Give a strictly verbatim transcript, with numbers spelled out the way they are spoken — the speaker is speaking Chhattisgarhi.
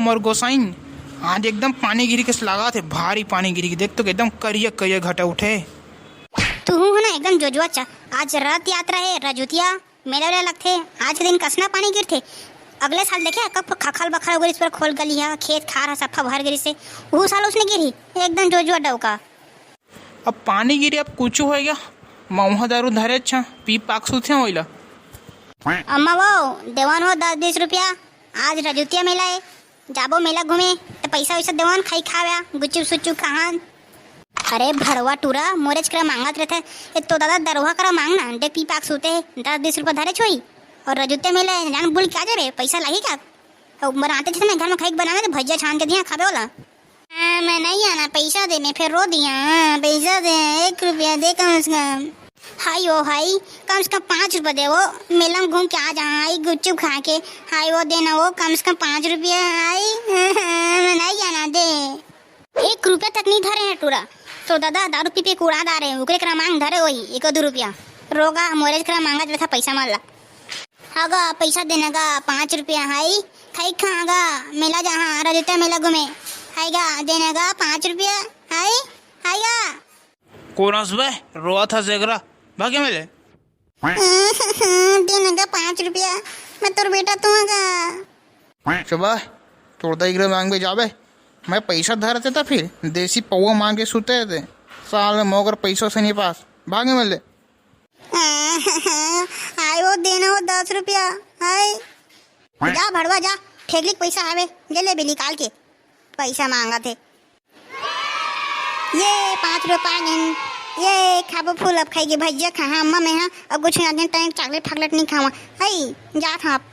अउ गोसाइन, आज एकदम पानी गिरी कस लागत हे, भारी पानी गिरी, देख तो एकदम करिया करिया घटा उठे। तुहू हो ना एकदम जोजुआ चा। आज रथ यात्रा हे, रजुतिया मेला वेला लगथे, आज के दिन कसना पानी गिरथे। अगले साल देखे कब खखल बखल हो गइस, पर खोल गली हा, खेत खार हा सफा भर गिरिस हे, उहू साल उसने गिरही, एकदम जोजुआ डौका। अब पानी गिरी, अब कुछू होय गा, मउहा दारू धरे अच्छा, पी पाक सुते होइला। अम्मा वो, देवन वो दस बीस रुपया, आज रजुतिया मेला हे, जाबो मेला घूमे, त पैसा वैसा देवन, खाई खाव्या, गुचुप सुचुप खाहन। अरे भड़वा टूरा, मोरेच करा मांगत रहथे, ए तो दादा दरोहा करा मांग ना, डे पी पाक सुते हे, दस बीस रुपया धरे छोई, अउ रजुतिया मेला हे, जान बुल के आ जाबे, पैसा लागी का? अउ बनाते थे ना घर में खाई के बनावे, तो भजिया छान के दिया खाबे वाला। हाँ, मैं नहीं आना, पैसा दे, मैं फिर रो दिया, हाँ, पैसा दे, एक रुपया दे कम से कम। हाय ओ हाय, कम से कम पाँच रुपया दे वो, मेला में घूम के आ जा, हाय गुपचुप खा के, हाय वो देना वो, कम से कम पाँच रुपया, हाय, मैं नहीं आना दे। एक रुपया तक नहीं धरे हे टूरा, तो दादा दारू पी पी के उड़ा डारे, ओकरे करा मांग धरे वही, एको दू रुपया। रोगा, मोरेच करा मांगा जैसा पैसा मांग ला। हागा, पैसा देना गा, पाँच रुपया, हाय, खाई खा गा, मेला जा, हाँ, रजुतिया मेला घूमे, हाय गा, देना गा, पाँच रुपया, हाय, हाय गा। कोन हस बे? रोवत हस एकरा? भागे मेले। देना गा पाँच रुपया, मैं तोर बेटा तो गा। चुप बे, तोर दाई करा मांगबे जाबे। मैं पैसा धरते त फिर देसी पौवा मांग के सुते थे। साल में मोगर पैसों से नहीं पास। भागे मेले। हाय वो देना वो दस रुपया। हाय। जा भड़वा जा, ठेकली के पैसा आवे, ले ले बे निकाल के। पैसा मांगत हे। ये पाँच रुपया पाँच जन, ये खाबो फूल, अब खाई के भजिया खा, हाँ, अम्मा मैं हाँ, अब कुछ आज टाइम चॉकलेट फाकलेट नहीं खावा। हई, जात हाँ अब।